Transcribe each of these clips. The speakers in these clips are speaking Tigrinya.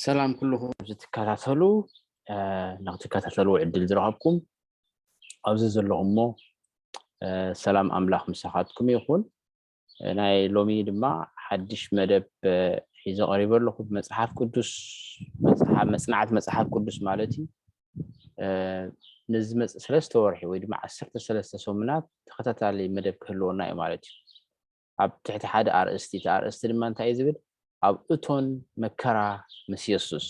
ሰላም ኩልኹም ዝትከታተሉ፣ እ፣ ንክትከታተሉ ዕድል ዝረኸብኩም ኣብዚ ዘለኹም እሞ፣ እ፣ ሰላም ኣምላኽ ምሳኻትኩም ይኹን። እ፣ ናይ ሎሚ ድማ ሓድሽ መደብ፣ እ፣ ሒዘ ቀሪበ ኣለኹ። መጽሓፍ ቅዱስ፣ መጽሓ-፣ መጽናዕቲ መጽሓፍ ቅዱስ ማለት እዩ። እ፣ ንዝመጽእ ሰለስተ ወርሒ ወይ ድማ ዓሰርተ ሰለስተ ሰሙናት ተኸታታሊ መደብ ክህልወና እዩ ማለት እዩ። ኣብ ትሕቲ ሓደ ኣርእስቲ፣ እቲ ኣርእስቲ ድማ እንታይ እዩ ዝብል? ኣብ እቶን መከራ ምስ የሱስ።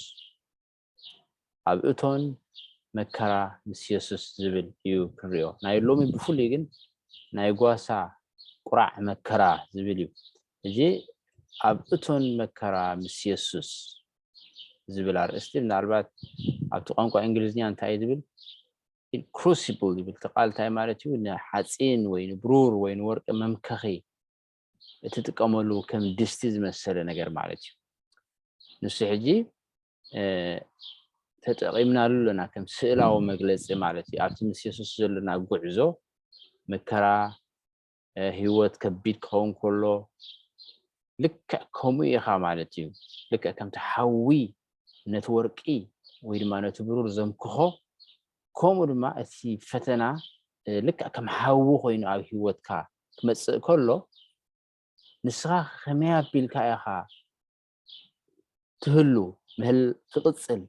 ኣብ እቶን መከራ ምስ የሱስ ዝብል እዩ ክንሪኦ። ናይ ሎሚ ብፍሉይ ግን ናይ ጓሳ ቁራዕ መከራ ዝብል እዩ። እዚ ኣብ እቶን መከራ ምስ የሱስ ዝብል ኣርእስቲ ምናልባት ኣብቲ ቋንቋ እንግሊዝኛ እንታይ እዩ ዝብል? ክሩሲብል ዝብል እቲ ቃል እንታይ ማለት እዩ? ንሓፂን ወይ ንብሩር ወይ ንወርቂ መምከኺ እትጥቀመሉ ከም ድስቲ ዝመሰለ ነገር ማለት እዩ። ንሱ ሕጂ፣ እ፣ ተጠቒምናሉ ኣለና ከም ስእላዊ መግለጺ ማለት እዩ። ኣብቲ ምስ የሱስ ዘለና ጉዕዞ መከራ፣ እ፣ ህይወት ከቢድ ክኸውን ከሎ ልክዕ ከምኡ ኢኻ ማለት እዩ። ልክዕ ከምቲ ሓዊ ነቲ ወርቂ ወይ ድማ ነቲ ብሩር ዘምክኾ፣ ከምኡ ድማ እቲ ፈተና፣ እ፣ ልክዕ ከም ሓዊ ኮይኑ ኣብ ህይወትካ ክመጽእ ከሎ፣ ንስኻ ከመይ ኣቢልካ ኢኻ ትህሉ፣ ምህል-፣ ትቕጽል፣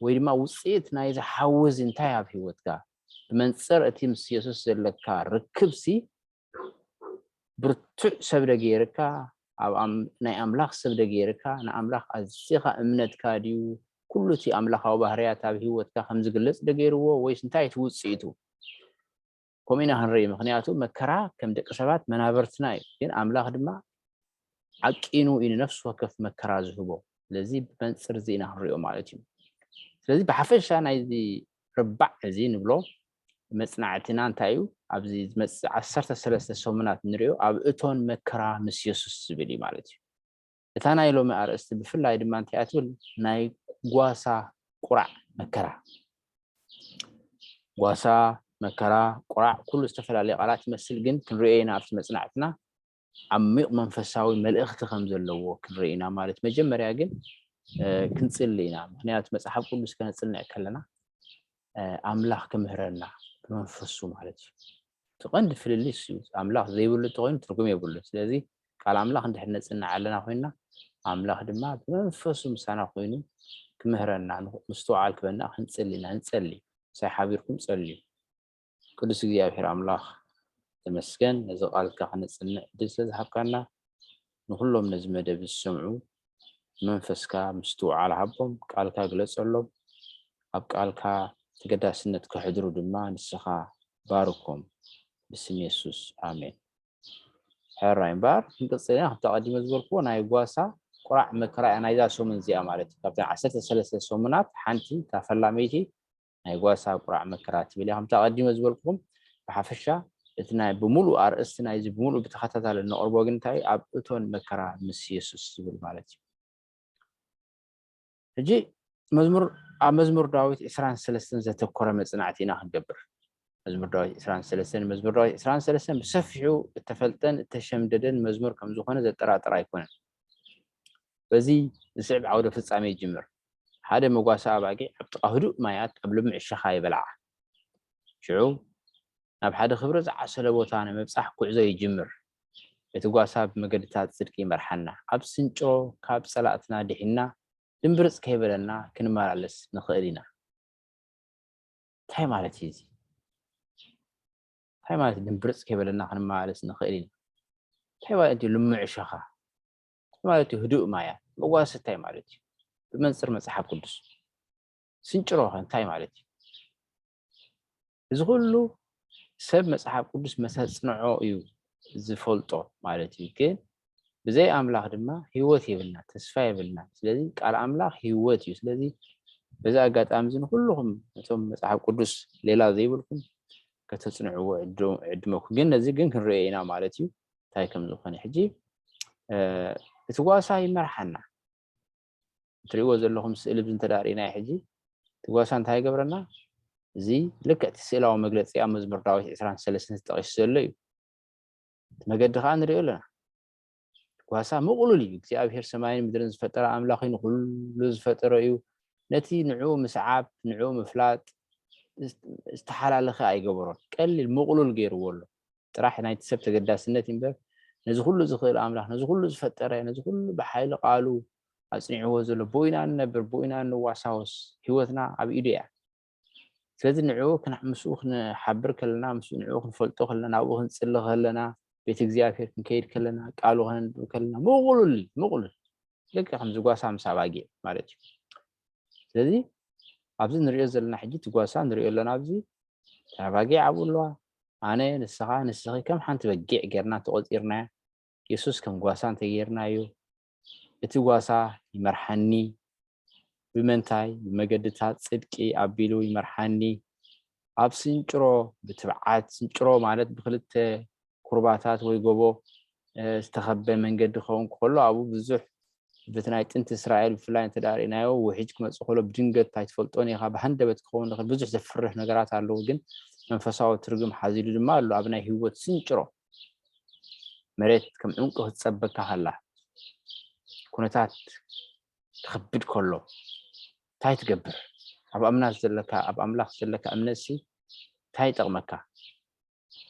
ወይ ድማ ውጽኢት ናይዚ ሓዊ እዚ እንታይ ኣብ ህይወትካ? ብመንጽር እቲ ምስ የሱስ ዘለካ ርክብሲ ብርቱዕ ሰብ ዶ ገይርካ፣ ኣብ ኣም-፣ ናይ ኣምላኽ ሰብ ዶ ገይርካ፣ ንኣምላኽ ኣዚኻ እምነትካ ድዩ፣ ኩሉ እቲ ኣምላኻዊ ባህርያት ኣብ ህይወትካ ከም ዝግለጽ ዶ ገይርዎ፣ ወይስ እንታይ እቲ ውጽኢቱ? ከምኡ ኢና ክንርኢ። ምኽንያቱ መከራ ከም ደቂ ሰባት መናበርትና እዩ፣ ግን ኣምላኽ ድማ ዓቂኑ እዩ ንነፍሲ ወከፍ መከራ ዝህቦ። ስለዚ ብመንጽር እዚ ኢና ክንሪኦ ማለት እዩ። ስለዚ ብሓፈሻ ናይዚ ርባዕ እዚ ንብሎ መጽናዕትና እንታይ እዩ? ኣብዚ ዝመጽእ ዓሰርተ ሰለስተ ሰሙናት ንሪኦ ኣብ እቶን መከራ ምስ የሱስ ዝብል እዩ ማለት እዩ። እታ ናይ ሎሚ ኣርእስቲ ብፍላይ ድማ እንታይ እያ ትብል? ናይ ጓሳ ቁራዕ መከራ። ጓሳ፣ መከራ፣ ቁራዕ ኩሉ ዝተፈላለየ ቃላት ይመስል፣ ግን ክንሪኦ ኢና ኣብቲ መጽናዕትና ዓሚቕ መንፈሳዊ መልእኽቲ ከም ዘለዎ ክንርኢ ኢና ማለት። መጀመርያ ግን፣ እ፣ ክንጽሊ ኢና። ምኽንያቱ መጽሓፍ ቅዱስ ከነጽንዕ ከለና፣ እ፣ ኣምላኽ ክምህረና ብመንፈሱ ማለት እዩ። እቲ ቀንዲ ፍልልይ እሱ እዩ። ኣምላኽ ዘይብሉ እንተኾይኑ ትርጉም የብሉን። ስለዚ ቃል ኣምላኽ እንድሕር ነጽንዕ ኣለና ኮይንና፣ ኣምላኽ ድማ ብመንፈሱ ምሳና ኮይኑ ክምህረና፣ ምስትውዓል ክበና ክንጽሊ ኢና። ንጸሊ። ምሳይ ሓቢርኩም ጸልዩ። ቅዱስ እግዚኣብሔር ኣምላኽ ተመስገን፣ ነዚ ቃልካ ከነጽንዕ ዕድል ስለ ዝሃብካና፣ ንኹሎም ነዚ መደብ ዝሰምዑ መንፈስካ ምስትውዓል ሃቦም፣ ቃልካ ግለጸሎም፣ ኣብ ቃልካ ተገዳስነት ከሕድሩ ድማ ንስኻ ባርኮም፣ ብስም የሱስ፣ ኣሜን። ሕራይ እምበኣር፣ ክንቅጽል ኢና። ከምቲ ኣቐዲመ ዝበልክዎ፣ ናይ ጓሳ ቁራዕ መከራ እያ ናይዛ ሰሙን እዚኣ ማለት እዩ። ካብተን ዓሰርተ ሰለስተ ሰሙናት ሓንቲ፣ እታ ፈላመይቲ፣ ናይ ጓሳ ቁራዕ መከራ ትብል እያ። ከምቲ ኣቐዲመ ዝበልኩኹም፣ ብሓፈሻ እቲ ናይ ብምሉእ ኣርእስቲ ናይዚ ብምሉእ ብተኸታታሊ እነቕርቦ ግን እንታይ እዩ? ኣብ እቶን መከራ ምስ የሱስ ዝብል ማለት እዩ። ሕጂ መዝሙር፣ ኣብ መዝሙር ዳዊት ዕስራን ሰለስተን ዘተኮረ መጽናዕቲ ኢና ክንገብር። መዝሙር ዳዊት ዕስራን ሰለስተን፣ መዝሙር ዳዊት ዕስራን ሰለስተን ብሰፊሑ እተፈልጠን እተሸምደደን መዝሙር ከም ዝኾነ ዘጠራጥር ኣይኮነን። በዚ ዝስዕብ ዓውደ ፍጻሜ ይጅምር። ሓደ መጓሰ ኣባጊዕ ኣብ ጥቓ ህዱእ ማያት ኣብ ልሙዕ ሸኻ ይበልዓ። ሽዑ ናብ ሓደ ክብሪ ዝዓሰለ ቦታ ንምብጻሕ ጉዕዞ ይጅምር። እቲ ጓሳ ብመገድታት ጽድቂ ይመርሓና። ኣብ ስንጭሮ ካብ ጸላእትና ድሒንና ድምብርጽ ከይበለና ክንመላለስ ንኽእል ኢና። እንታይ ማለት እዩ እዚ? እንታይ ማለት ድምብርጽ ከይበለና ክንመላለስ ንኽእል ኢና? እንታይ ማለት እዩ ልሙዕ ሸኻ? እንታይ ማለት እዩ ህዱእ ማያት? መጓሰ እንታይ ማለት እዩ? ብመንጽር መጽሓፍ ቅዱስ። ስንጭሮ ኸ እንታይ ማለት እዩ? እዚ ኩሉ ሰብ መጽሓፍ ቅዱስ መሰጽንዖ እዩ ዝፈልጦ ማለት እዩ። ግን ብዘይ ኣምላኽ ድማ ህይወት የብልና፣ ተስፋ የብልና። ስለዚ ቃል ኣምላኽ ህይወት እዩ። ስለዚ በዚ ኣጋጣሚ እዚ ንኩልኹም ነቶም መጽሓፍ ቅዱስ ሌላ ዘይብልኩም ከተጽንዕዎ ዕድ-፣ ዕድመኩም። ግን ነዚ ግን ክንርእዮ ኢና ማለት እዩ፣ እንታይ ከም ዝኾነ። ሕጂ፣ እ፣ እቲ ጓሳ ይመርሓና። እትርእይዎ ዘለኹም ስእሊ እዚ እንተ ደኣ ርኢናዮ ሕጂ፣ እቲ ጓሳ እንታይ ይገብረና? እዚ ልክዕ እቲ ስእላዊ መግለጺ ኣብ መዝሙር ዳዊት ዕስራን ሰለስተን ተጠቒሱ ዘሎ እዩ። እቲ መገዲ ከኣ ንርእዮ ኣለና። ጓሳ ምቕሉል እዩ። እግዚኣብሔር ሰማይን ምድርን ዝፈጠረ ኣምላኽ እዩ፣ ንኹሉ ዝፈጠረ እዩ። ነቲ ንዕኡ ምስዓብ፣ ንዕኡ ምፍላጥ ዝተሓላለኸ ኣይገበሮን። ቀሊል ምቕሉል ገይርዎ ኣሎ። ጥራሕ ናይቲ ሰብ ተገዳስነት እዩ እምበር፣ ነዚ ኩሉ ዝኽእል ኣምላኽ፣ ነዚ ኩሉ ዝፈጠረ፣ ነዚ ኩሉ ብሓይሊ ቃሉ ኣጽኒዕዎ ዘሎ፣ ብኡ ኢና ንነብር፣ ብኡ ኢና ንዋሳወስ፣ ህይወትና ኣብ ኢዱ እያ። ስለዚ ንዕኡ ክና-፣ ምስኡ ክንሓብር ከለና፣ ምስኡ ንዕኡ ክንፈልጦ ከለና፣ ናብኡ ክንጽሊ ከለና፣ ቤት እግዚኣብሔር ክንከይድ ከለና፣ ቃሉ ከነንብብ ከለና፣ ምቕሉል፣ ምቕሉል። ልክዕ ከምዚ ጓሳ ምስ ኣባጊዕ ማለት እዩ። ስለዚ ኣብዚ ንሪኦ ዘለና ሕጂ እቲ ጓሳ ንሪኦ ኣለና። ኣብዚ እተን ኣባጊዕ ኣብኡ ኣለዋ። ኣነ፣ ንስኻ፣ ንስኺ ከም ሓንቲ በጊዕ ጌርና እንተቖጺርናያ፣ የሱስ ከም ጓሳ እንተጌርናዮ፣ እቲ ጓሳ ይመርሓኒ። ብመንታይ? ብመገድታት ጽድቂ ኣቢሉ ይመርሓኒ። ኣብ ስንጭሮ ብትብዓት፣ ስንጭሮ ማለት ብክልተ ኩርባታት ወይ ጎቦ፣ እ፣ ዝተኸበ መንገዲ ክኸውን ከሎ፣ ኣብኡ ብዙሕ በቲ ናይ ጥንቲ እስራኤል ብፍላይ እንተ ደኣ ርኢናዮ፣ ውሕጅ ክመጽእ ከሎ ብድንገት ኣይትፈልጦን ኢኻ፣ ብሃንደበት ክኸውን ይኽእል፣ ብዙሕ ዘፍርህ ነገራት ኣለዎ። ግን መንፈሳዊ ትርጉም ሓዚሉ ድማ ኣሎ። ኣብ ናይ ህይወት ስንጭሮ መሬት ከም ዕንቁ ክትጸበካ ከላ፣ ኩነታት ክኸብድ ከሎ እንታይ ትገብር? ኣብ ኣምናት ዘለካ፣ ኣብ ኣምላኽ ዘለካ እምነትሲ እንታይ ይጠቕመካ?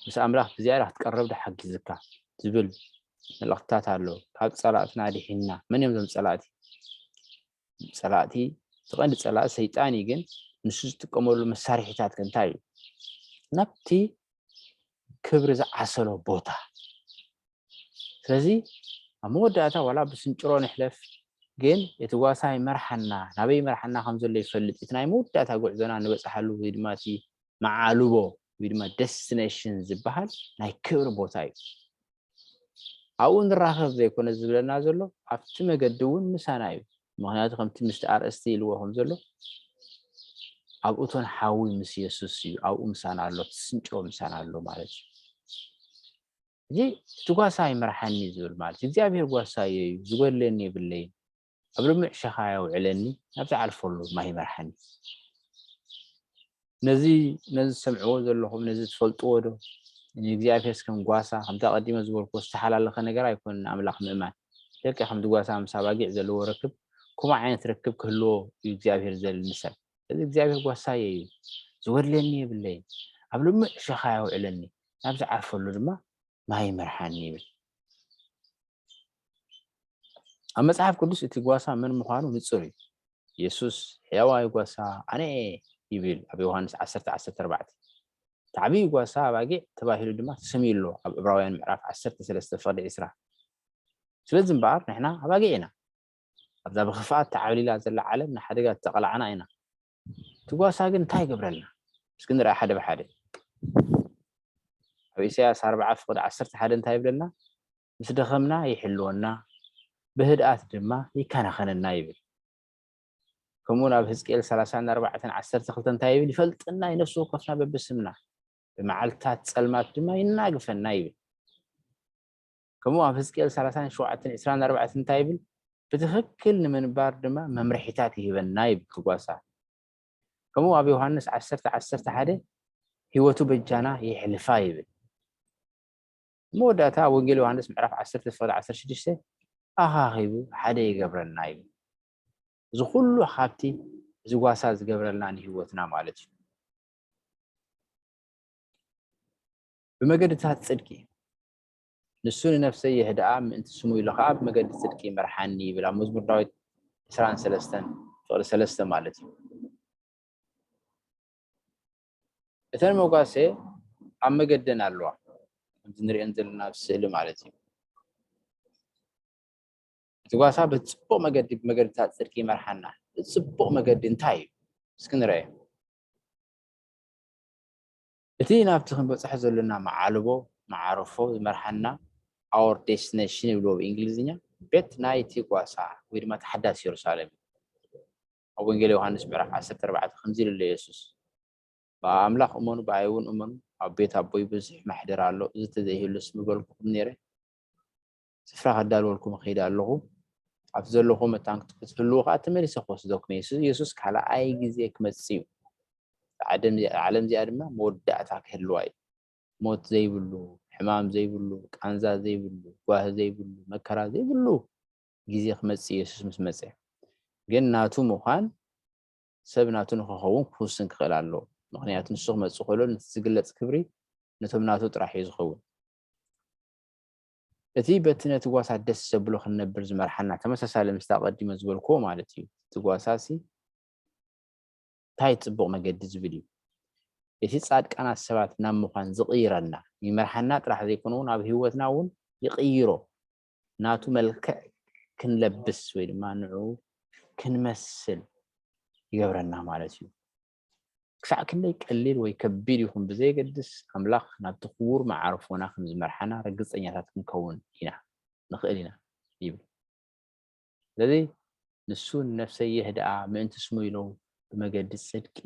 ምስ ኣምላኽ ብዝያዳ ክትቀርብ ዶ ሓጊዝካ? ዝብል መልእኽትታት ኣሎ። ካብ ጸላእትና ኣድሒንና። መን እዮም እዞም ጸላእቲ? ጸላእቲ፣ እቲ ቀንዲ ጸላኢ ሰይጣን እዩ፣ ግን ንሱ ዝጥቀመሉ መሳርሒታት ከ እንታይ እዩ? ናብቲ ክብሪ ዝዓሰሎ ቦታ። ስለዚ ኣብ መወዳእታ ዋላ ብስንጭሮ ንሕለፍ፣ ግን እቲ ጓሳ ይመርሓና፣ ናበይ ይመርሓና ከም ዘሎ ይፈልጥ። እቲ ናይ መወዳእታ ጉዕዞና ንበጽሓሉ ወይ ድማ እቲ መዓልቦ ወይ ድማ ደስቲኔሽን ዝበሃል ናይ ክብሪ ቦታ እዩ። ኣብኡ ንራኸብ ዘይኮነ ዝብለና ዘሎ፣ ኣብቲ መገዲ እውን ምሳና እዩ። ምኽንያቱ ከምቲ ምስቲ ኣርእስቲ ኢልዎ ከም ዘሎ፣ ኣብ እቶን ሓዊ ምስ የሱስ እዩ፣ ኣብኡ ምሳና ኣሎ፣ እቲ ስንጭሮ ምሳና ኣሎ ማለት እዩ። እዚ እቲ ጓሳ ይመርሓኒ ዝብል ማለት እዩ። እግዚኣብሔር ጓሳየ እዩ፣ ዝጎድለኒ የብለይን። ኣብ ልሙዕ ሸኻ የውዕለኒ፣ ናብ ዝዓርፈሉ ማይ ይመርሓኒ። ነዚ፣ ነዚ ትሰምዕዎ ዘለኹም፣ ነዚ ትፈልጥዎ ዶ? ንእግዚኣብሔርስ ከም ጓሳ፣ ከምቲ ኣቐዲመ ዝበልኩዎ፣ ዝተሓላለኸ ነገር ኣይኮነን ኣምላኽ ምእማን። ልክዕ ከምቲ ጓሳ ምስ ኣባጊዕ ዘለዎ ርክብ፣ ከምኡ ዓይነት ርክብ ክህልዎ እዩ እግዚኣብሔር ዝደሊ ንሰብ። ስለዚ እግዚኣብሔር ጓሳየ እዩ፣ ዝጎድለኒ የብለይን። ኣብ ልሙዕ ሸኻ የውዕለኒ፣ ናብ ዝዓርፈሉ ድማ ማይ ይመርሓኒ ይብል። ኣብ መጽሓፍ ቅዱስ እቲ ጓሳ መን ምዃኑ ንጹር እዩ። የሱስ ሕያዋይ ጓሳ ኣነ እየ ይብል ኣብ ዮሃንስ ዓሰርተ ዓሰርተ ኣርባዕተ። እቲ ዓብዪ ጓሳ ኣባጊዕ ተባሂሉ ድማ ተሰምዩ ኣሎ ኣብ ዕብራውያን ምዕራፍ ዓሰርተ ሰለስተ ፍቕዲ ዕስራ። ስለዚ እምበኣር ንሕና ኣባጊዕ ኢና። ኣብዛ ብኽፍኣት ተዓብሊላ ዘላ ዓለም ንሓደጋ ዝተቐላዕና ኢና። እቲ ጓሳ ግን እንታይ ይገብረልና? እስኪ ንርኣ ሓደ ብሓደ። ኣብ ኢሳያስ ኣርባዓ ፍቕዲ ዓሰርተ ሓደ እንታይ ይብለና? ምስ ደኸምና ይሕልወና፣ ብህድኣት ድማ ይከናኸነና ይብል። ከምኡውን ኣብ ህዝቅኤል ሰላሳን ኣርባዕተን ዓሰርተ ክልተ እንታይ ይብል? ይፈልጠና፣ ይነፍሲ ወከፍና በብስምና፣ ብመዓልትታት ጸልማት ድማ ይናግፈና ይብል። ከምኡ ኣብ ህዝቅኤል ሰላሳን ሸውዓተን ዕስራን ኣርባዕተን እንታይ ይብል? ብትኽክል ንምንባር ድማ መምርሒታት ይህበና ይብል እቲ ጓሳ። ከምኡ ኣብ ዮሃንስ ዓሰርተ ዓሰርተ ሓደ ህይወቱ በጃና የሕልፋ ይብል። መወዳእታ ኣብ ወንጌል ዮሃንስ ምዕራፍ ዓሰርተ ፍቕዲ ዓሰርተ ሽዱሽተ ኣኻኺቡ ሓደ ይገብረና ይብል። እዚ ኩሉ ሃብቲ እዚ ጓሳ ዝገብረልና ንህይወትና ማለት እዩ። ብመገድታት ጽድቂ ንሱ ንነፍሰይ የህድኣ፣ ምእንቲ ስሙ ኢሉ ኸኣ ብመገዲ ጽድቂ ይመርሓኒ ይብል ኣብ መዝሙር ዳዊት ዕስራን ሰለስተን ፍቕዲ ሰለስተ ማለት እዩ። እተን መጓሰ ኣብ መገደን ኣለዋ፣ ከምዚ ንሪአን ዘለና ኣብ ስእሊ ማለት እዩ። እቲ ጓሳ ብጽቡቕ መገዲ፣ ብመገድታት ጽድቂ ይመርሓና። እቲ ጽቡቕ መገዲ እንታይ እዩ? እስኪ ንርኣዮ። እቲ ናብቲ ክንበጽሖ ዘለና መዓልቦ፣ መዓርፎ ዝመርሓና፣ our destination ይብልዎ ብእንግሊዝኛ፣ ቤት ናይቲ ጓሳ ወይ ድማ ተሓዳሲ የሩሳሌም እዩ። ኣብ ወንጌል ዮሃንስ ምዕራፍ ዓሰርተ ኣርባዕተ ከምዚ ኢሉ ኣሎ የሱስ፣ ብኣምላኽ እመኑ፣ ብኣይ እውን እመኑ፣ ኣብ ቤት ኣቦይ ብዙሕ ማሕደር ኣሎ፣ እዚ ተዘይህሉስ ምበልኩኹም ነይረ፣ ስፍራ ከዳልወልኩም እኸይድ ኣለኹ፣ ኣብቲ ዘለኹዎ መታን ክትህልዉ ኸዓ ተመሊሰ ክወስደኩም እየ። የሱስ፣ የሱስ ካልኣይ ግዜ ክመጽእ እዩ። እዛ ዓለም እዚኣ፣ ዓለም እዚኣ ድማ መወዳእታ ክህልዋ እዩ። ሞት ዘይብሉ፣ ሕማም ዘይብሉ፣ ቃንዛ ዘይብሉ፣ ጓሂ ዘይብሉ፣ መከራ ዘይብሉ ግዜ ክመጽእ ኢየሱስ ምስ መጸ። ግን ናቱ ምዃን ሰብ ናቱ ንኽኸውን ክውስን ክኽእል ኣለዎ። ምኽንያቱ ንሱ ክመጽእ ከሎ ነቲ ዝግለጽ ክብሪ ነቶም ናቱ ጥራሕ እዩ ዝኸውን። እቲ በቲ ነቲ ጓሳ ደስ ዘብሎ ክንነብር ዝመርሓና ተመሳሳሊ ምስታ ቀዲመ ዝበልክዎ ማለት እዩ። እቲ ጓሳ ሲ እንታይ ጽቡቕ መገዲ ዝብል እዩ። እቲ ጻድቃናት ሰባት ናብ ምዃን ዝቕይረና ይመርሓና ጥራሕ ዘይኮነ እውን ኣብ ህይወትና እውን ይቕይሮ። ናቱ መልክዕ ክንለብስ ወይ ድማ ንዑ ክንመስል ይገብረና ማለት እዩ። ክሳዕ ክንደይ ቀሊል ወይ ከቢድ ይኹን ብዘየገድስ ኣምላኽ ናብቲ ክቡር መዓርፎና ከም ዝመርሓና ርግጸኛታት ክንከውን ኢና ንኽእል ኢና ይብል። ስለዚ ንሱ ንነፍሰይ የህድኣ ምእንቲ ስሙ ኢሉ ብመገዲ ጽድቂ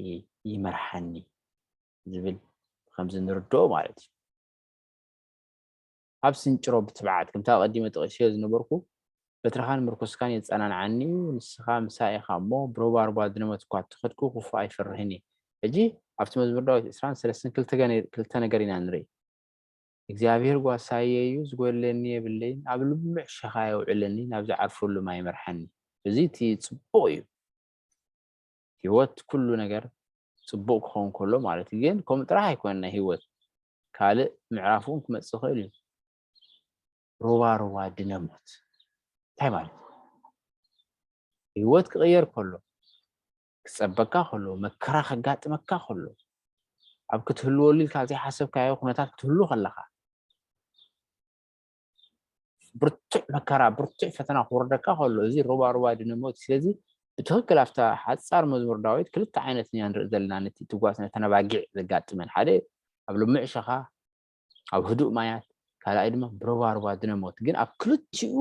ይመርሓኒ ዝብል ከምዚ ንርድኦ ማለት እዩ። ኣብ ስንጭሮ ብትብዓት ከምታ ቀዲመ ጠቒሰዮ ዝነበርኩ በትርኻን ምርኩስካን የጸናንዓኒ እዩ። ንስኻ ምሳይ ኢኻ እሞ ብሮባርባ ድነመት እኳ ተኸድኩ ክፉእ ኣይፈርህን እየ። ሕጂ ኣብቲ መዝሙር ዳዊት ዕስራን ሰለስተን ክልተ ነገር ኢና ንርኢ። እግዚኣብሔር ጓሳየ እዩ፣ ዝጎድለኒ የብለይን፣ ኣብ ልሙዕ ሸኻ የውዕለኒ፣ ናብ ዝዓርፈሉ ማይ ይመርሓኒ። እዚ እቲ ጽቡቕ እዩ። ህይወት ኩሉ ነገር ጽቡቕ ክኸውን ከሎ ማለት እዩ። ግን ከምኡ ጥራሕ ኣይኮነን ናይ ህይወት ካልእ ምዕራፍ እውን ክመጽእ ይኽእል እዩ። ሩባ ሩባ ድነ ሞት እንታይ ማለት እዩ? ህይወት ክቕየር ከሎ ክጸበካ ከሎ መከራ ከጋጥመካ ከሎ ኣብ ክትህልወሉ ኢልካ ዘይሓሰብካዮ ኩነታት ክትህሉ ከለኻ ብርቱዕ መከራ ብርቱዕ ፈተና ክወርደካ ከሎ እዚ ሩባ ሩባ ድነ ሞት። ስለዚ ብትኽክል ኣብታ ሓጻር መዝሙር ዳዊት ክልተ ዓይነት ኢና ንርኢ ዘለና ነቲ ትጓስ ነተን ኣባጊዕ ዘጋጥመን ሓደ ኣብ ልሙዕ ሸኻ ኣብ ህዱእ ማያት ካልኣይ ድማ ብሩባ ሩባ ድነ ሞት። ግን ኣብ ክልቲኡ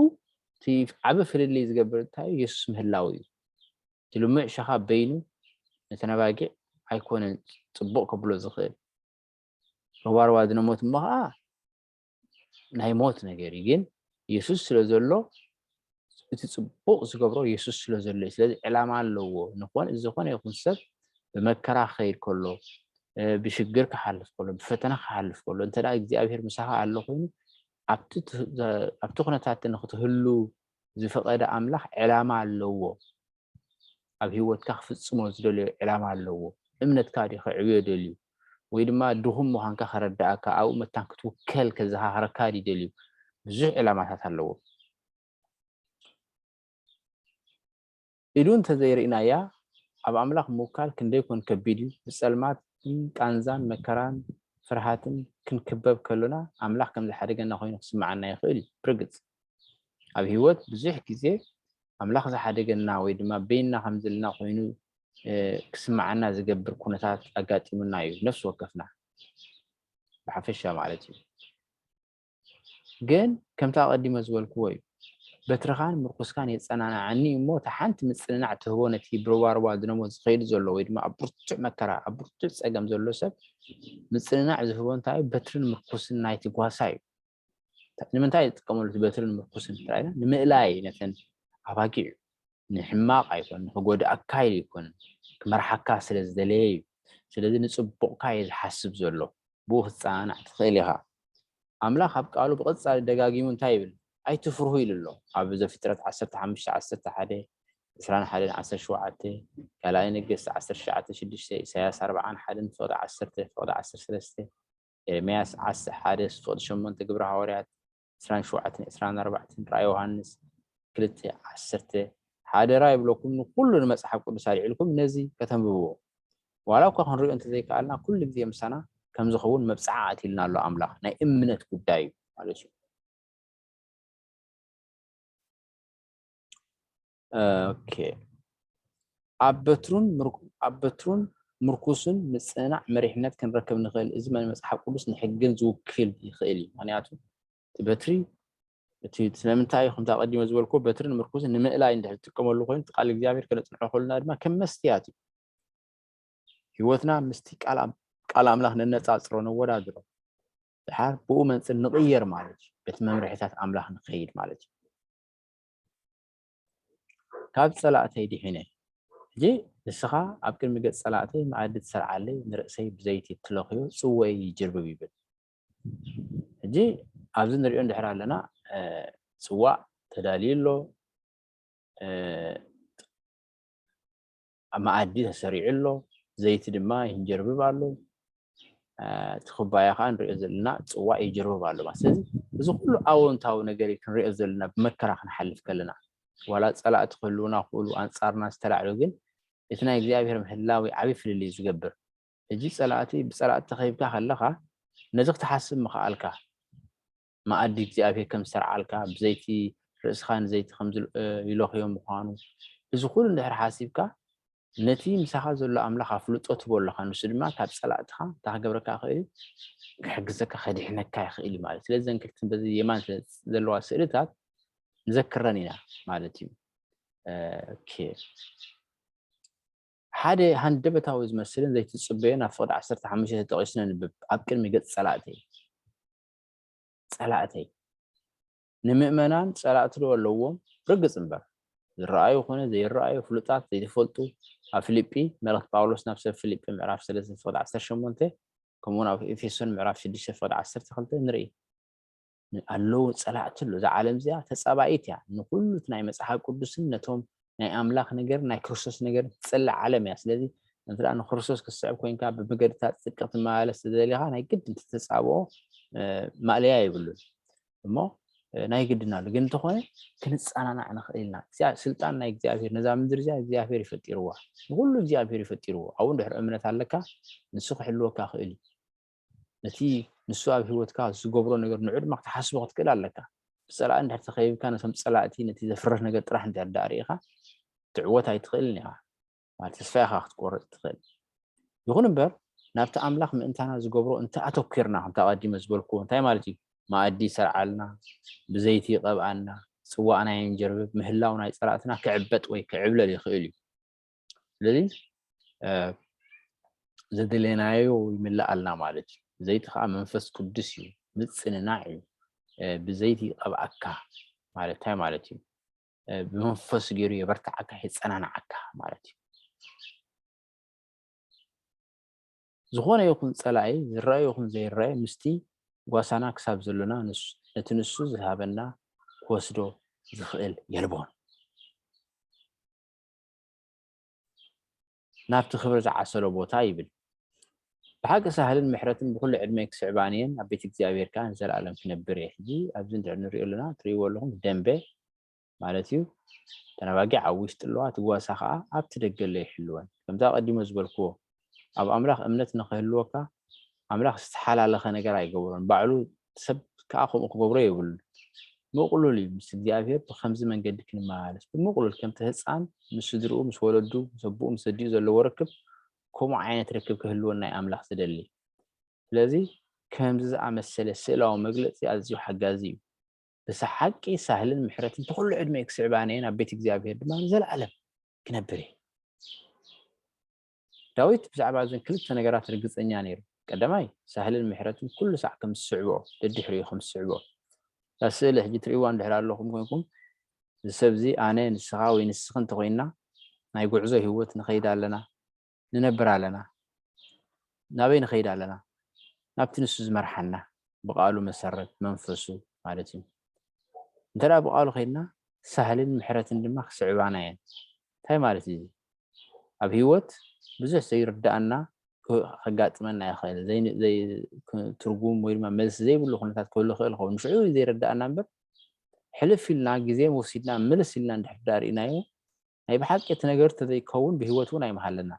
እቲ ዓቢ ፍልልይ ዝገብር እንታይ እዩ? የሱስ ምህላው እዩ። እቲ ልሙዕ ሸኻ በይኑ ነተን ኣባጊዕ ኣይኮነን ጽቡቕ ከብሎ ዝኽእል። ሩባ ሩባ ድነ ሞት እሞ ኸዓ ናይ ሞት ነገር እዩ። ግን የሱስ ስለ ዘሎ እቲ ጽቡቕ ዝገብሮ የሱስ ስለ ዘሎ እዩ። ስለዚ ዕላማ ኣለዎ። ንኾን ዝኾነ ይኹን ሰብ ብመከራ ክኸይድ ከሎ ብሽግር ክሓልፍ ከሎ ብፈተና ክሓልፍ ከሎ እንተ እግዚኣብሔር ምሳኻ ኣሎ ኮይኑ ኣብቲ ኩነታት ንክትህሉ ዝፈቐደ ኣምላኽ ዕላማ ኣለዎ። ኣብ ህይወትካ ክፍጽሞ ዝደልዮ ዕላማ ኣለዎ። እምነትካ ድዩ ከዕብዮ ደልዩ ወይ ድማ ድኹም ምዃንካ ከረድኣካ ኣብኡ መታን ክትውከል ከዘኻኽረካ ድዩ ደልዩ? ብዙሕ ዕላማታት ኣለዎ። ኢዱ እንተዘይርኢናያ ኣብ ኣምላኽ ምውካል ክንደይ ኮን ከቢድ እዩ። ብጸልማትን ቃንዛን መከራን ፍርሃትን ክንክበብ ከሎና ኣምላኽ ከም ዝሓደገና ኮይኑ ክስምዓና ይኽእል እዩ። ብርግጽ ኣብ ህይወት ብዙሕ ግዜ ኣምላኽ ዝሓደገና ወይ ድማ በይንና ከም ዘለና ኮይኑ ክስምዓና ዝገብር ኩነታት ኣጋጢሙና እዩ ነፍሲ ወከፍና ብሓፈሻ ማለት እዩ። ግን ከምቲ ኣቐዲመ ዝበልክዎ እዩ። በትርኻን ምርኩስካን የጸናንዓኒ እዩ እሞ እታ ሓንቲ ምጽንናዕ ትህቦ ነቲ ብሩባሩባ ድነሞ ዝኸይድ ዘሎ ወይ ድማ ኣብ ብርቱዕ መከራ ኣብ ብርቱዕ ጸገም ዘሎ ሰብ ምጽንናዕ ዝህቦ እንታይ እዩ? በትርን ምርኩስን ናይቲ ጓሳ እዩ። ንምንታይ ዝጥቀመሉ እቲ በትርን ምርኩስን እንተ ኢልና ንምእላይ ነተን ኣባጊዕ እዩ። ንሕማቕ ኣይኮን ንክጎድኣካ ኢሉ ኣይኮን ክመርሓካ ስለ ዝደለየ እዩ። ስለዚ ንጽቡቕካ እዩ ዝሓስብ ዘሎ። ብኡ ክትጸናናዕ ትኽእል ኢኻ። ኣምላኽ ኣብ ቃሉ ብቐጻሊ ደጋጊሙ እንታይ ይብል? ኣይትፍርሁ ኢሉ ኣሎ። ኣብ ዘፍጥረት ዓሰርተ ሓሙሽተ ዓሰርተ ሓደ፣ ዕስራን ሓደን ዓሰርተ ሸውዓተ፣ ካልኣይ ነገስቲ ዓሰርተ ትሽዓተ ሽዱሽተ፣ ኢሳያስ ኣርብዓን ሓደን ፍቕዲ ዓሰርተ፣ ፍቕዲ ዓሰርተ ሰለስተ፣ ኤርምያስ ዓሰርተ ሓደ ፍቕዲ ሸሞንተ፣ ግብሪ ሃዋርያት ዕስራን ሸውዓተን ዕስራን ኣርባዕተን፣ ራእይ ዮሃንስ ክልተ ዓሰርተ፣ ሓደራ ይብለኩም ንኩሉ ንመጽሓፍ ቅዱስ ኣልዒልኩም ነዚ ከተንብብዎ። ዋላ እኳ ክንሪኦ እንተዘይከኣልና ኩሉ ግዜ ምሳና ከም ዝኸውን መብጽዓ ኣትልና ኣሎ ኣምላኽ። ናይ እምነት ጉዳይ እዩ ማለት እዩ። ኦኬ ኣብ በትሩን ኣብ በትሩን ምርኩስን ምጽንናዕ መሪሕነት ክንረክብ ንኽእል። እዚ መን መጽሓፍ ቅዱስ ንሕግን ዝውክል ይኽእል እዩ። ምክንያቱ እቲ በትሪ እቲ ስለምንታይ እዩ ከምታ ቀዲመ ዝበልኩ በትርን ምርኩስን ንምእላይ እንድሕር ትጥቀመሉ ኮይኑ እቲ ቃል እግዚኣብሔር ከነጽንዖ ከሉና ድማ ከም መስትያት እዩ። ህይወትና ምስቲ ቃል ኣምላኽ ነነጻጽሮ ነወዳድሮ ድሓር ብኡ መንፅር ንቕየር ማለት እዩ። በቲ መምርሒታት ኣምላኽ ንኸይድ ማለት እዩ። ካብ ፀላእተይ ድሒነ ሕጂ ንስኻ ኣብ ቅድሚ ገፅ ፀላእተይ መኣዲ ትሰርዓለይ፣ ንርእሰይ ብዘይቲ ትለኽዮ፣ ፅወይ ይጅርብብ ይብል። ሕጂ ሕጂ ኣብዚ ንሪኦ እንድሕር ኣለና፣ ጽዋእ ተዳልዩ ኣሎ፣ ኣብ መኣዲ ተሰሪዑ ኣሎ፣ ዘይቲ ድማ ይንጀርብብ ኣሎ። እቲ ኩባያ ከዓ ንሪኦ ዘለና ጽዋእ ይጅርብብ ኣሎ ማለት። ስለዚ እዚ ኩሉ ኣወንታዊ ነገር እዩ ክንሪኦ ዘለና፣ ብመከራ ክንሓልፍ ከለና። ዋላ ጸላእቲ ክህልውና ክእሉ፣ ኣንጻርና ዝተላዕሉ፣ ግን እቲ ናይ እግዚኣብሔር ምህላው ዓቢ ፍልልይ እዩ ዝገብር። ሕጂ ጸላእቲ፣ ብጸላእቲ ተኸቢብካ ከለኻ ነዚ ክትሓስብ ምኽኣልካ፣ መኣዲ እግዚኣብሔር ከም ዝተርዓልካ፣ ብዘይቲ ርእስኻ ንዘይቲ ከም ዝል-፣ እ፣ ይለኽዮ ምዃኑ፣ እዚ ኩሉ እንድሕር ሓሲብካ፣ ነቲ ምሳኻ ዘሎ ኣምላኽ ኣፍልጦ ትቦ ኣለኻ። ንሱ ድማ ካብ ጸላእትኻ እንታይ ክገብረካ ይኽእል እዩ? ክሕግዘካ፣ ከድሕነካ ይኽእል እዩ ማለት እዩ። ስለዚ እዘን ክልተ በዚ የማን ስለ ዘለዋ ስእልታት ንዘክረን ኢና ማለት እዩ። እ፣ ኦኬ። ሓደ ሃንደበታዊ ዝመስልን ዘይትጽበዮን ኣብ ፍቕዲ ዓሰርተ ሓሙሽተ ተጠቒሱ ነንብብ። ኣብ ቅድሚ ገጽ ጸላእተይ። ጸላእተይ። ንምእመናን ጸላእቲ ዶ ኣለዎም? ርግጽ እምበር። ዝረኣዩ ኮነ ዘይረኣዩ፣ ፍሉጣት፣ ዘይተፈልጡ። ኣብ ፊልጲ፣ መልእኽቲ ጳውሎስ ናብ ሰብ ፊልጲ ምዕራፍ ሰለስተ ፍቕዲ ዓሰርተ ሸሞንተ፣ ከምኡውን ኣብ ኤፌሶን ምዕራፍ ሽዱሽተ ፍቕዲ ዓሰርተ ክልተ ንርኢ። ን-፣ ኣለዉ ጸላእቲ ኣሎ። እዛ ዓለም እዚኣ ተጻባኢት እያ። ንኹሉ እቲ ናይ መጽሓፍ ቅዱስን ነቶም ናይ ኣምላኽ ነገር፣ ናይ ክርስቶስ ነገር ትጸልእ ዓለም እያ። ስለዚ፣ እንተ ደኣ ንክርስቶስ ክትስዕብ ኮይንካ፣ ብመገድታት ጽድቂ ክትመላለስ ተደሊኻ፣ ናይ ግድን እቲ ተጻብኦ፣ እ፣ ማእለያ የብሉን። እሞ፣ እ፣ ናይ ግድን ኣሎ። ግን እንተኾነ፣ ክንጸናናዕ ንኽእል ኢና። እግዚኣብ-፣ ስልጣን ናይ እግዚኣብሔር፣ ነዛ ምድሪ እዚኣ እግዚኣብሔር እዩ ፈጢርዋ። ንኹሉ እግዚኣብሔር እዩ ፈጢርዎ። ኣብኡ እንድሕር እምነት ኣለካ፣ ንሱ ክሕልወካ ይኽእል እዩ። ነቲ ንሱ ኣብ ህይወትካ ዝገብሮ ነገር ንዑ ድማ ክትሓስቦ ክትክእል ኣለካ። ብጸላኢ እንድሕር ተኸቢብካ፣ ነቶም ጸላእቲ፣ ነቲ ዘፍርህ ነገር ጥራሕ እንድሕር ደኣ ርኢኻ፣ ክትዕወት ኣይትኽእልን ኢኻ። ማለት ተስፋ ኢኻ ክትቆርጽ ትኽእል። ይኹን እምበር፣ ናብቲ ኣምላኽ ምእንታና ዝገብሮ እንተ ኣተኲርና፣ ከምቲ ኣቐዲመ ዝበልክዎ፣ እንታይ ማለት እዩ? መኣዲ ይሰርዓልና፣ ብዘይቲ ይቐብኣና፣ ጽዋእና የንጀርብብ፣ ምህላው ናይ ጸላእትና ክዕበጥ ወይ ክዕብለል ይኽእል እዩ። ስለዚ፣ እ፣ ዘደለናዮ ይምልኣልና ማለት እዩ። ዘይቲ ከዓ መንፈስ ቅዱስ እዩ፣ ምጽንናዕ እዩ። እ፣ ብዘይቲ ይቐብኣካ ማለት እንታይ ማለት እዩ? እ፣ ብመንፈስ ገይሩ የበርትዓካ፣ የጸናንዓካ ማለት እዩ። ዝኾነ ይኹን ጸላኢ፣ ዝረአ ይኹን ዘይረአ፣ ምስቲ ጓሳና ክሳብ ዘሎና፣ ንሱ፣ ነቲ ንሱ ዝሃበና ክወስዶ ዝኽእል የልቦን። ናብቲ ክብሪ ዝዓሰሎ ቦታ ይብል። ብሓቂ ሳህልን ምሕረትን ብኹሉ ዕድመይ ክስዕባኒ እየን፣ ኣብ ቤት እግዚኣብሔር ከኣ ንዘለኣለም ክነብር እየ። ሕጂ ኣብዚ እንድሕር ንሪኦ ኣለና፣ ትርእይዎ ኣለኹም፣ ደንበ ማለት እዩ። እተን ኣባጊዕ ኣብ ውሽጢ ኣለዋ፣ እቲ ጓሳ ከኣ ኣብቲ ደገ ኣሎ ይሕልወን። ከምቲ ኣቐዲመ ዝበልክዎ፣ ኣብ ኣምላኽ እምነት ንኽህልወካ፣ ኣምላኽ ዝተሓላለኸ ነገር ኣይገብሮን። ባዕሉ ሰብ ከኣ ከምኡ ክገብሮ የብሉን። ምቕሉል እዩ ምስ እግዚኣብሔር ብኸምዚ መንገዲ ክንመላለስ። ብምቕሉል ከምቲ ህጻን ምስ ስድርኡ፣ ምስ ወለዱ፣ ምስ ኣቦኡ፣ ምስ ኣዲኡ ዘለዎ ርክብ፣ ከምኡ ዓይነት ርክብ ክህልወና እዩ ኣምላኽ ዝደሊ። ስለዚ ከምዚ ዝኣመሰለ ስእላዊ መግለጺ ኣዝዩ ሓጋዚ እዩ። ብሓቂ ሳህልን ምሕረትን ብኹሉ ዕድመ ክስዕባኒ እየን፣ ኣብ ቤት እግዚኣብሔር ድማ ንዘለኣለም ክነብር እየ። ዳዊት ብዛዕባ እዘን ክልተ ነገራት ርግጸኛ ነይሩ። ቀዳማይ፣ ሳህልን ምሕረትን ኩሉ ሳዕ ከም ዝስዕብኦ፣ ደድሕሪኡ ከም ዝስዕብኦ። እዛ ስእሊ ሕጂ ትርእይዋ እንድሕር ኣለኹም ኮይንኩም፣ እዚ ሰብ እዚ ኣነ፣ ንስኻ ወይ ንስኺ እንተኾይንና፣ ናይ ጉዕዞ ህይወት ንኸይድ ኣለና፣ ንነብር ኣለና። ናበይ ንኸይድ ኣለና? ናብቲ ንሱ ዝመርሓና፣ ብቃሉ መሰረት፣ መንፈሱ ማለት እዩ። እንተ ደኣ ብቃሉ ከይድና፣ ሳህልን ምሕረትን ድማ ክስዕባና እየን። እንታይ ማለት እዩ? ኣብ ህይወት ብዙሕ ዘይርድኣና ክ-፣ ከጋጥመና ይኽእል። ዘይ-፣ ዘይ-፣ ክ-፣ ትርጉም ወይ ድማ መልሲ ዘይብሉ ኩነታት ክህሉ ይኽእል ይኸውን። ንሽዑ እዩ ዘይረድኣና እምበር፣ ሕልፍ ኢልና፣ ግዜ ወሲድና፣ ምልስ ኢልና እንድሕር ዳኣ ርኢናዮ፣ ናይ ብሓቂ እቲ ነገር ተዘይከውን ብህይወት እውን ኣይመሃለና።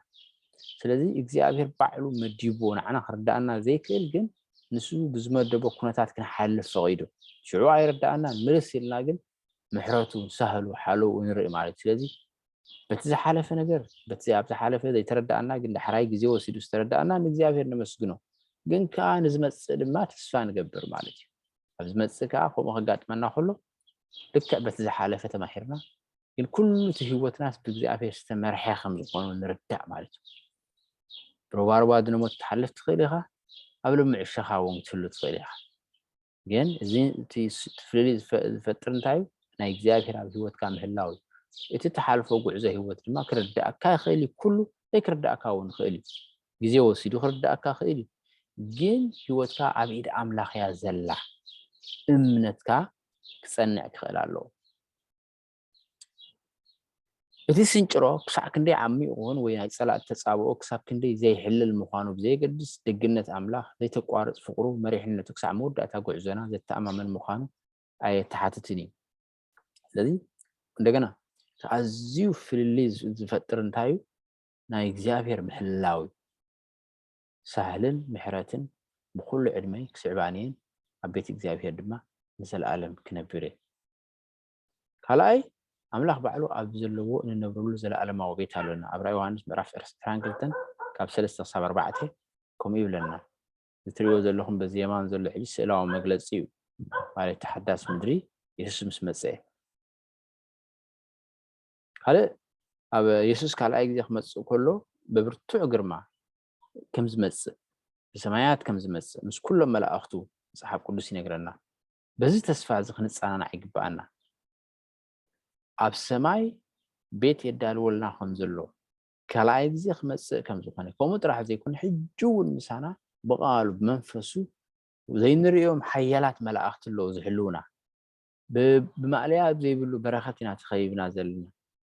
ስለዚ እግዚኣብሔር ባዕሉ መዲብዎ ንዓና ክርድኣና ዘይክእል፣ ግን ንሱ ብዝመደቦ ኩነታት ክንሓልፍ ፈቒዱ። ሽዑ ኣይረድኣና፣ ምልስ ኢልና ግን ምሕረቱ፣ ሳህሉ፣ ሓለውኡ ንርኢ ማለት እዩ። ስለዚ በቲ ዝሓለፈ ነገር፣ በቲ ኣብ ዝሓለፈ ዘይተረድኣና ግን ዳሕራይ ግዜ ወሲዱ ዝተረድኣና ንእግዚኣብሔር ነመስግኖ። ግን ከኣ ንዝመጽእ ድማ ተስፋ ንገብር ማለት እዩ። ኣብ ዝመጽእ ከኣ ከምኡ ከጋጥመና ከሎ ልክዕ በቲ ዝሓለፈ ተማሂርና፣ ግን ኩሉ እቲ ህይወትናስ ብእግዚኣብሔር ዝተመርሐ ከም ዝኾነ ንርዳእ ማለት እዩ። ሩባሩባ ድነ ሞት ክትሓልፍ ትኽእል ኢኻ፣ ኣብ ልሙዕ ዕሸኻ እውን ክትህሉ ትኽእል ኢኻ። ግን እዚ እቲ ስ-፣ እቲ ፍልልይ ዝፈ-፣ ዝፈጥር እንታይ እዩ? ናይ እግዚኣብሔር ኣብ ህይወትካ ምህላው እዩ። እቲ እትሓልፎ ጉዕዞ ህይወት ድማ ክርድኣካ ይኽእል እዩ። ኩሉ ዘይክርድኣካ እውን ይኽእል እዩ። ግዜ ወሲዱ ክርድኣካ ይኽእል እዩ። ግን ህይወትካ ኣብ ኢድ ኣምላኽ እያ ዘላ። እምነትካ ክጸንዕ ክኽእል ኣለዎ። እቲ ስንጭሮ ክሳዕ ክንደይ ዓሚቕ ይኹን ወይ ናይ ጸላእቲ ተጻብኦ ክሳብ ክንደይ ዘይሕለል ምዃኑ ብዘየገድስ፣ ደግነት ኣምላኽ፣ ዘይተቋርጽ ፍቕሩ፣ መሪሕነቱ ክሳዕ መወዳእታ ጉዕዞና ዘተኣማምን ምዃኑ ኣየተሓትትን እዩ። ስለዚ እንደገና ኣዝዩ ፍልልይ ዝፈጥር እንታይ እዩ? ናይ እግዚኣብሔር ምሕላው እዩ። ሳህልን ምሕረትን ብኹሉ ዕድመይ ክስዕባኒ እየን፣ ኣብ ቤት እግዚኣብሔር ድማ ንዘለኣለም ክነብር እየ። ካልኣይ፣ ኣምላኽ ባዕሉ ኣብ ዘለዎ እንነብረሉ ዘለኣለማዊ ቤት ኣሎና። ኣብ ራእይ ዮሃንስ ምዕራፍ ዕስራን ክልተን ካብ ሰለስተ ክሳብ ኣርባዕተ ከምኡ ይብለና። እትሪእዎ ዘለኹም በዚ የማን ዘሎ ሕጂ ስእላዊ መግለጺ እዩ። ማለት እቲ ሓዳስ ምድሪ የሱስ ምስ መጸ። ካልእ ኣብ የሱስ ካልኣይ ግዜ ክመጽእ ከሎ ብብርቱዕ ግርማ ከም ዝመጽእ፣ ብሰማያት ከም ዝመጽእ ምስ ኩሎም መላእኽቱ መጽሓፍ ቅዱስ ይነግረና። በዚ ተስፋ እዚ ክንጸናናዕ ይግብኣና። ኣብ ሰማይ ቤት የዳልወልና ከም ዘሎ፣ ካልኣይ ግዜ ክመጽእ ከም ዝኾነ፣ ከምኡ ጥራሕ ዘይኮነ ሕጂ እውን ምሳና ብቓሉ ብመንፈሱ ዘይንርእዮም ሓያላት መላእኽቲ ኣለዉ ዝሕልውና። ብ-፣ ብማእለያ ዘይብሉ በረኸት ኢና ተኸቢብና ዘለና።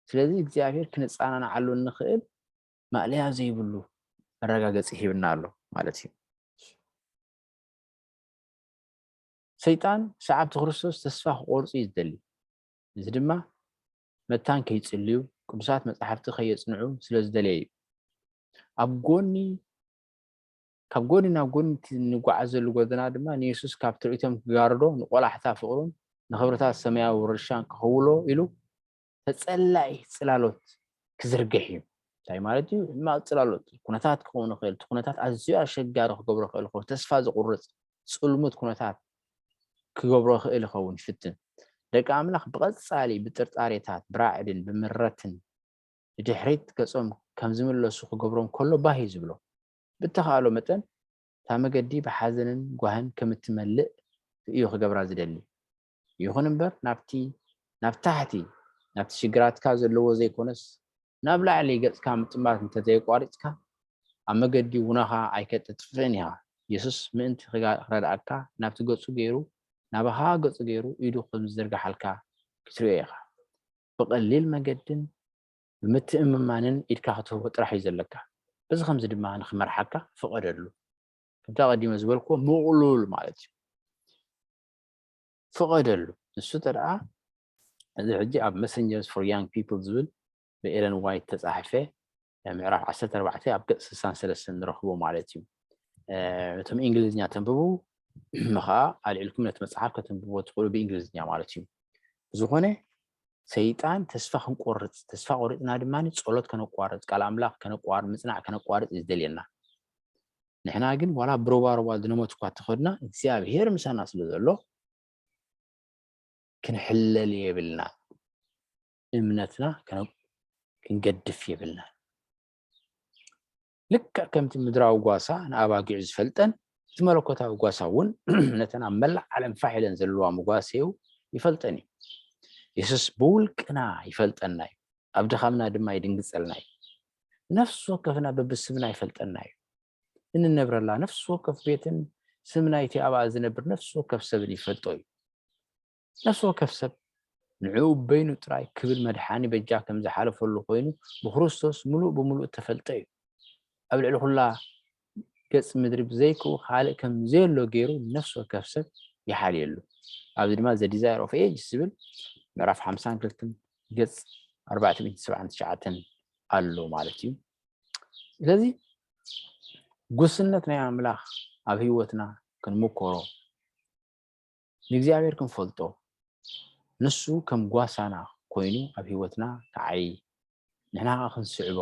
ስለዚ እግዚኣብሔር ክንጸናንዓሉ እንኽእል ማእለያ ዘይብሉ መረጋገጺ ሂብና ኣሎ ማለት እዩ። ሰይጣን ሰዓብቲ ክርስቶስ ተስፋ ክቖርጹ እዩ ዝደሊ። እዚ ድማ መታን ከይጽልዩ፣ ቅዱሳት መጻሕፍቲ ከየጽንዑ ስለ ዝደለየ እዩ። ኣብ ጎኒ፣ ካብ ጎኒ ናብ ጎኒ እቲ እንጓዓዘሉ ጎደና ድማ ንየሱስ ካብ ትርኢቶም ክጋርዶ፣ ንቆላሕታ ፍቕሩን ንኽብርታት ሰማያዊ ውርሻን ክኸውሎ ኢሉ ተጸላኢ ጽላሎት ክዝርግሕ እዩ። እንታይ ማለት እዩ? ሕማቕ ጽላሎት ኩነታት ክኸውን ይኽእል። እቲ ኩነታት ኣዝዩ ኣሸጋሪ ክገብሮ ይኽእል ይኸውን። ተስፋ ዝቑርጽ ጽልሙት ኩነታት ክገብሮ ይኽእል ይኸውን፣ ይፍትን። ደቂ ኣምላኽ ብቐጻሊ ብጥርጣሬታት፣ ብራዕድን ብምረትን ንድሕሪት ገጾም ከም ዝምለሱ ክገብሮም ከሎ ባህ እዩ ዝብሎ። ብተኻእሎ መጠን እታ መገዲ ብሓዘንን ጓህን ከም እትመልእ እዩ ክገብራ ዝደሊ። ይኹን እምበር ናብቲ፣ ናብ ታሕቲ፣ ናብቲ ሽግራትካ ዘለዎ ዘይኮነስ ናብ ላዕሊ ገጽካ ምጥማት እንተዘየቋሪጽካ ኣብ መገዲ ውናኻ ኣይከጥጥፍን ኢኻ። የሱስ ምእንቲ ክጋ-፣ ክረድኣካ ናብቲ ገጹ ገይሩ፣ ናባኻ ገጹ ገይሩ ኢዱ ከም ዝዝርግሓልካ ክትሪኦ ኢኻ። ብቐሊል መገድን ብምትእምማንን ኢድካ ክትህቦ ጥራሕ እዩ ዘለካ። በዚ ከምዚ ድማ ንኽመርሓካ ፍቐደሉ። ከምቲ ኣቐዲመ ዝበልክዎ ምቕሉል ማለት እዩ። ፍቐደሉ። ንሱ እንተ ደኣ እዚ ሕጂ ኣብ Messengers for Young People ዝብል ብኤለን ዋይት ተጻሕፈ ምዕራፍ ዓሰርተ ኣርባዕተ ኣብ ገጽ ስሳን ሰለስተን ንረኽቦ ማለት እዩ። እ፣ እቶም እንግሊዝኛ ተንብቡ፣ እሞ ኸኣ ኣልዒልኩም ነቲ መጽሓፍ ከተንብብዎ ትኽእሉ ብእንግሊዝኛ ማለት እዩ። ብዝኾነ ሰይጣን ተስፋ ክንቆርጽ፣ ተስፋ ቆሪጽና ድማ ጸሎት ከነቋርጽ፣ ቃል ኣምላኽ ከነቋር-፣ ምጽናዕ ከነቋርጽ እዩ ዝደልየና። ንሕና ግን ዋላ ብሮባሮባ ዝነመት እኳ ተኸድና እግዚኣብሔር ምሳና ስለ ዘሎ ክንሕለል የብልና። እምነትና ከነ-፣ ክንገድፍ የብልና። ልክዕ ከምቲ ምድራዊ ጓሳ ንኣባጊዑ ዝፈልጠን፣ እቲ መለኮታዊ ጓሳ እውን ነተን ኣብ መላእ ዓለም ፋሕ ኢለን ዘለዋ መጓሰዩ ይፈልጠን እዩ። የሱስ ብውልቅና ይፈልጠና እዩ። ኣብ ድኻምና ድማ ይድንግጸልና እዩ። ነፍሲ ወከፍና በብስምና ይፈልጠና እዩ። እንነብረላ ነፍሲ ወከፍ ቤትን ስም ናይቲ ኣብኣ ዝነብር ነፍሲ ወከፍ ሰብን ይፈልጦ እዩ። ነፍሲ ወከፍ ሰብ ንዕኡ በይኑ ጥራይ ክብል መድሓኒ በጃ ከም ዝሓለፈሉ ኮይኑ ብክርስቶስ ምሉእ ብምሉእ እተፈልጠ እዩ። ኣብ ልዕሊ ኩላ ገጽ ምድሪ ብዘይክኡ ካልእ ከም ዘየሎ ገይሩ ነፍሲ ወከፍ ሰብ ይሓልየሉ። ኣብዚ ድማ The Desire of Ages ዝብል ምዕራፍ ሓምሳን ክልተን ገጽ ኣርባዕተ ሚእትን ሰብዓን ትሽዓተን ኣሎ ማለት እዩ። ስለዚ ጉስነት ናይ ኣምላኽ ኣብ ህይወትና ክንምኮሮ፣ ንእግዚኣብሔር ክንፈልጦ፣ ንሱ ከም ጓሳና ኮይኑ ኣብ ህይወትና ክዓዪ፣ ንሕና ኸዓ ክንስዕቦ፣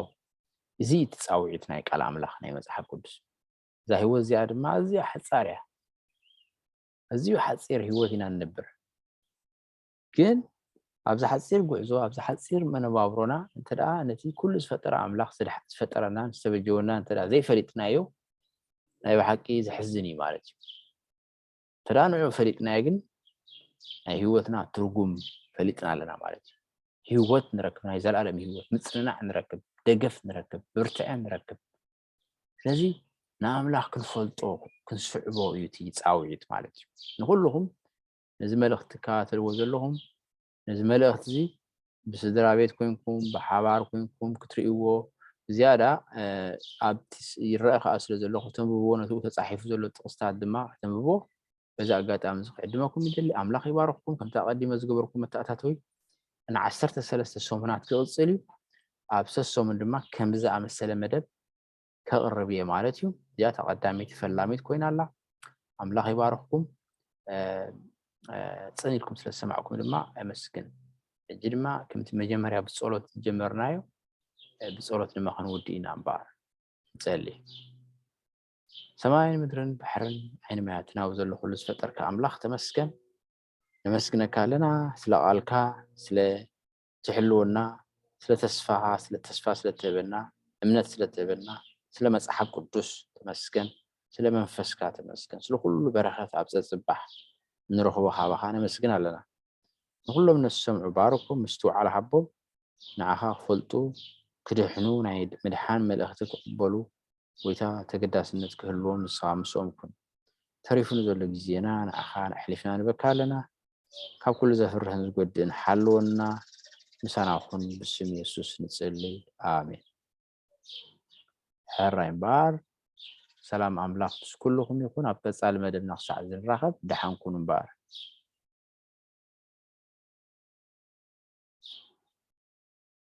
እዚ እዩ እቲ ጻውዒት ናይ ቃል ኣምላኽ ናይ መጽሓፍ ቅዱስ። እዛ ህይወት እዚኣ ድማ ኣዝያ ሓጻር እያ። ኣዝዩ ሓጺር ህይወት ኢና ንነብር። ግን ኣብዚ ሓጺር ጉዕዞ፣ ኣብዚ ሓጺር መነባብሮና እንተ ደኣ ነቲ ኩሉ ዝፈጠረ ኣምላኽ ዝድሓ-፣ ዝፈጠረናን ዝተበጀወናን እንተ ደኣ ዘይፈሊጥናዮ፣ ናይ ብሓቂ ዘሕዝን እዩ ማለት እዩ። እንተ ደኣ ንዕኡ ፈሊጥናዮ ግን ናይ ህይወትና ትርጉም ፈሊጥና ኣለና ማለት እዩ። ህይወት ንረክብ፣ ናይ ዘለኣለም ህይወት፣ ምጽንናዕ ንረክብ፣ ደገፍ ንረክብ፣ ብርትዐ ንረክብ። ስለዚ ንኣምላኽ ክንፈልጦ ክንስዕቦ እዩ እቲ ጻውዒት ማለት እዩ። ንኹልኹም ነዚ መልእኽቲ ትከታተልዎ ዘለኹም ነዚ መልእኽቲ እዚ ብስድራ ቤት ኮይንኩም ብሓባር ኮይንኩም ክትርእይዎ ዝያዳ ኣብቲ ይረአ ከዓ ስለ ዘሎ ከተንብብዎ ነቲ ተፃሒፉ ዘሎ ጥቕስታት ድማ ከተንብብዎ በዚ ኣጋጣሚ እዚ ክዕድመኩም ይደሊ። ኣምላኽ ይባርኽኩም። ከምቲ ኣቐዲመ ዝገበርኩም መተኣታተዊ ንዓሰርተ ሰለስተ ሰሙናት ክቕፅል እዩ። ኣብ ሰሰሙን ድማ ከምዚ ዝኣመሰለ መደብ ከቕርብ እየ ማለት እዩ። እዚኣ ተቐዳሚት ፈላሚት ኮይና ኣላ። ኣምላኽ ይባርኽኩም። ጽን ኢልኩም ስለ ዝሰማዕኩም ድማ ኣመስግን። ሕጂ ድማ ከምቲ መጀመርያ ብጸሎት ዝጀመርናዮ ብጸሎት ድማ ክንውድእ ኢና እምበኣር ንጸሊ። ሰማይን ምድርን ባሕርን ዓይኒ ማያትን ኣብ ዘሎ ኩሉ ዝፈጠርካ ኣምላኽ ተመስገን። ነመስግነካ ኣለና ስለ ቃልካ፣ ስለ ትሕልወና፣ ስለ ተስፋኻ፣ ስለ ተስፋ ስለ ትህበና፣ እምነት ስለ ትህበና፣ ስለ መጽሓፍ ቅዱስ ተመስገን፣ ስለ መንፈስካ ተመስገን፣ ስለ ኩሉ በረኸት ኣብ ጸጽባሕ እንረኽቦ ካባኻ ነመስግን ኣለና። ንኹሎም ነዝሰምዑ ባርኮም፣ ምስትውዓል ሃቦም፣ ንዓኻ ክፈልጡ፣ ክድሕኑ፣ ናይ ምድሓን መልእኽቲ ክቕበሉ፣ ጎይታ ተገዳስነት ክህልዎም ንስኻ ምስኦም ኩን። ተሪፉ ንዘሎ ግዜና ንዓኻ ኣሕሊፍና ንበካ ኣለና። ካብ ኩሉ ዘፍርህን ዝጎድእን ሓልወና፣ ምሳና ኩን። ብስም የሱስ ንጽሊ፣ ኣሜን። ሕራይ እምበኣር ሰላም ኣምላኽ ምስ ኩልኹም ይኹን። ኣብ ቀጻሊ መደብና ክሳዕ ዝንራኸብ ደሓን ኩኑ እምበኣር።